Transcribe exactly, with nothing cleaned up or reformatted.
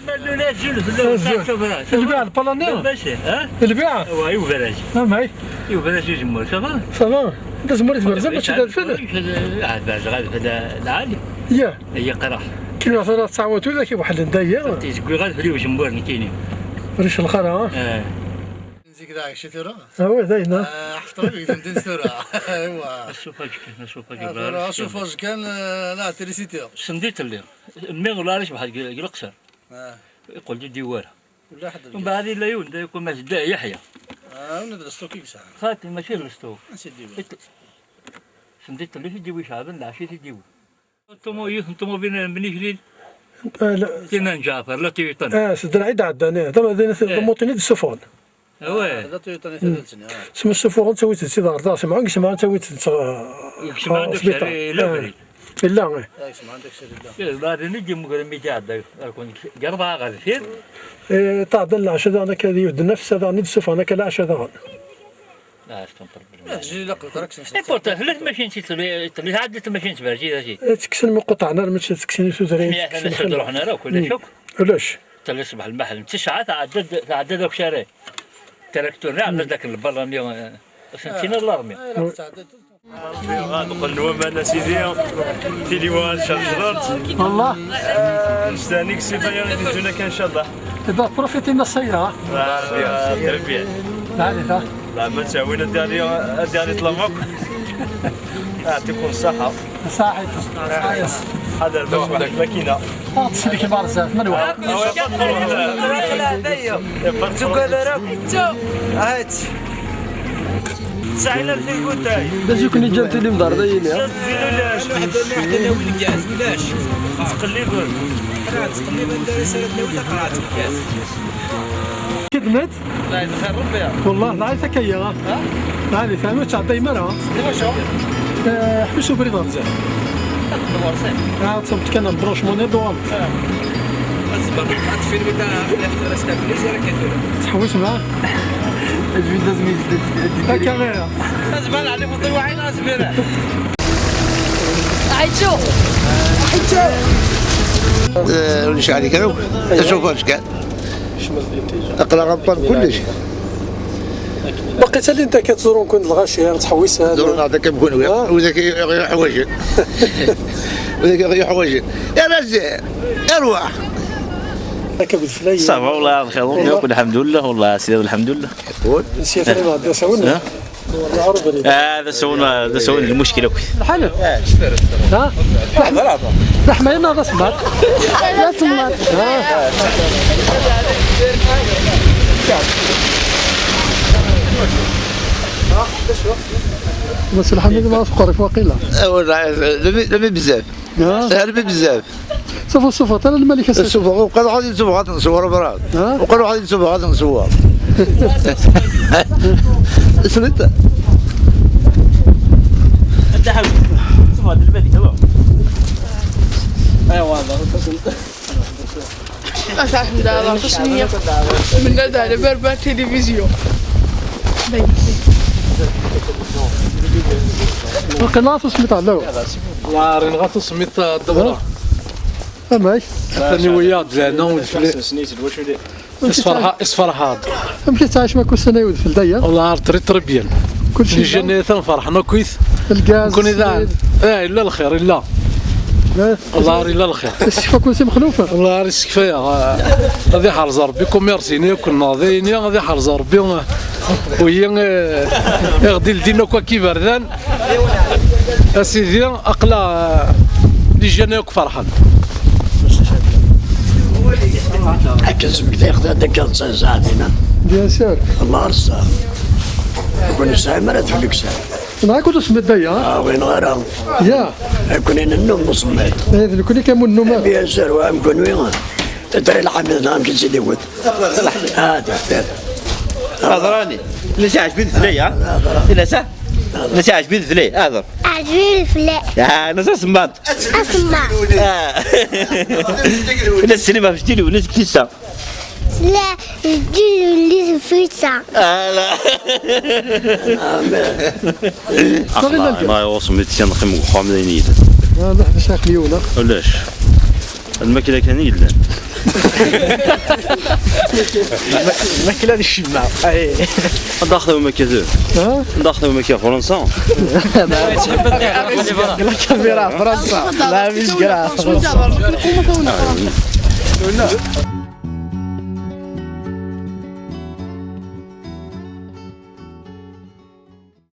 Azul. Lbiɛ, lpalani? Lbiɛ? Wa, i uberraj. Amek? I uberraj uzemmur, ça va? Ça va. D azemmur i tberzem, mačči d adfel? Ah, berzeɣ adfel lɛali. Ya. Yeqreḥ. Kra tura tettɛawad widak iweḥlen daya. Tizegwi ɣad fell-i uzemmur nekkini. Ulac lxir, ha? Eh. Zik d aɛekci tura? Ah, wa, dayen, ha? Ah, ḥefḍeɣ deg temdint tura. Aywa. Asufaj kan, asufaj kan. Ah, tura, asufaj kan, eh, la trisiti. Sendi telli. Mmi ur la ara cebḥet deg, deg leqser. Ah. Yeqqel-d ur d-iwwi ara. Ula ḥedd. Mbeɛd yella yiwen da yeqqim-as Dda Yeḥya. Ah, ula d lesṭuk i yesɛa. Xaṭi, mačči d lesṭuk. Ansi d-iwwi? It-, sendi telli i d-iwwi Ceɛban, lɛecc i d-iwwi. Ṭumu-, yiwet n ṭumubil n Bni Jlil. Ah, la. Tin n Ǧaɛfer, la Toyota. Ah, s ddreɛ i d-ɛeddan, eh. Tama din, eh, ṭumubil i d-ssufɣen. Ah, ouais. La Toyota n tadalt-nni, ah. Sma ssufɣen, ttawin-tt-id si Dar, Dar Semɛun, deg Semɛun ttawin-tt-id s, ah, sbiṭar. Yella, eh. Ah, deg Semɛun d aksir yella. Eh, la, din i d-yemmuger mi d-iɛedda, ar kun deg rebɛa ɣer deffir. Eh, tɛeddan leɛca daɣen akka di Wed Nnefs, daɣen i d-ssufɣen akka leɛca daɣen. Ah, c'est un problème. Eh, tejli la qelqer akken. Et pourtant, tella tmacint i tella, tella tɛedda tmacint berǧi d aci. Eh, ttekksen mi qeṭɛen armi tt-, ttekksen i tudrin, ttekksen xilla. Ruḥen ara akk, ulac akk. Ulac. Tella ṣṣbeḥ lmaḥel n ttesɛa tɛedda-d, tɛedda-d akk carri. Traktur-nni ɛedda-d akken lbarra-nni, eh, asen-ttiniḍ larmi. Ah, ad qqlen waman a sidi, tiliwa ad cercḍent. Wallah. Nestɛni deg ssifa-ya i d-ittun akka, ncallah. Eh ben, profitez-en, ça ira. Ah, très bien. Allez, va. Leɛma ttɛawin ad d-iɣli, ad d-iɣli ṭṭlam akk. Yeɛṭikum ṣṣaḥa. Ṣaḥit. Ḥader bac dak makina. Ah, teslik bar zdat, ma nwa. Tugad ara akk. Hati. Tesɛin ar tirgutay. D acu i ken-iǧǧan tilim d arda yini? Ulac. Ḥedd ur nawi lgaz, ulac. Ttqelliben. Ttqelliben d aras ara d-nawi taqerɛet n lgaz. Kidmet? Lɛid xir Rebbi. Wallah, lɛid akka-ya. Ha? Lɛid, teɛma ur ttɛeddayem ara. Iwacu? Eh, ḥbes ubrid ar zdat. Ad tdewwer sin. Ah, تصبت كان branchement net. Ah. Azbar, ad tfilmi ta, xlaf tura s tablis, ara katura. Tḥewwes ma? Azbil d azmil d, d, d, d. Akka ɣir. Azbar, ɛli fuṭi waḥid, azbil. عيشو. عيشو. آه، وليش عليك أنا؟ أشوف واش كان. أقرأ غلطان كلش. باقي تالي أنت كتزورون كون الغاشي، تحويسات. زورنا هذا كم كون ويا. آه. وذاك يحوجن. وذاك يحوجن. يا رزق، أرواح. هكا قلت فلان. صافا والله بخير، والله. ياكل الحمد لله، والله سير الحمد لله. قول. سير الحمد لله، سوينا. ها؟ هذا سوينا، هذا سوينا المشكلة. الحلف. ها؟ لحمة هنا هذا سمار. هذا سمار. ها؟ بس الحمد لله ما فقر في واقيلا. أول لم، لم بزاف. ها؟ لم بزاف. صفر صفر، ترى الملك السفر. الصفر، وقالوا غادي نصور، غادي نصور براد. ها؟ وقالوا غادي نصور، غادي نصور. سمعت؟ أنت حاول. شوف هذا الملك، هو. أيوة، هذا. أصح من دار تصنيع. من دار بربر تلفزيون. وقيلا تصمت على. والله رين غا تصمت الدورة. أماي. ثاني ويا دلانا ونفلي. اسفرها، اسفرها. أمشي تعيش ما كنت سنة يود في الداية. والله عارف تري تري بيان. كل شيء. الجنة فرحنا كويس. الغاز، نكون إذا السيد. آه، إلا الخير، إلا. لا. والله إلا الخير. الشفا كنت مخلوفة. والله راه الشفا، آه، هذه حال زربي، كوميرسيني، كنا ذيني، هذه حال زربي، آه، وهي، آه، يغدي لدينا كوا كي بردان. أسيدي، أقلا، آه، لي جانا ياك فرحان. هكا زوج دايق دا دكا تسعة ساعتين. بيان سور. الله رزق. كون ساعة مرة تفلك ساعة. معاك ولا سميت دايا؟ آه، وين غيرها؟ يا. كون النوم مصمت. إيه، كون كان النوم. بيان سور، وام كون وين؟ تدري الحمد لله، كي سيدي ود. هذا، هذا. هضراني. لا عجبين فلي، ها؟ لا سا؟ لا عجبين فلي، هضر. عجبين فلي. آه، أنا سا سمات. أسمع. آه. لا السينما في جديد ولا كيسا. لا، الجيل اللي في فرنسا. آه، لا. أخبار، ما يوصل ميتين خم وخام لين يدن. آه، لا، بس أخلي ولا. علاش؟ الماكلة كان يلان. Makla d ccemma. Ay. Ad aɣ-tawim akka d. Ha? Ad aɣ-tawim akka Fransa. La caméra, Fransa. La musique, là.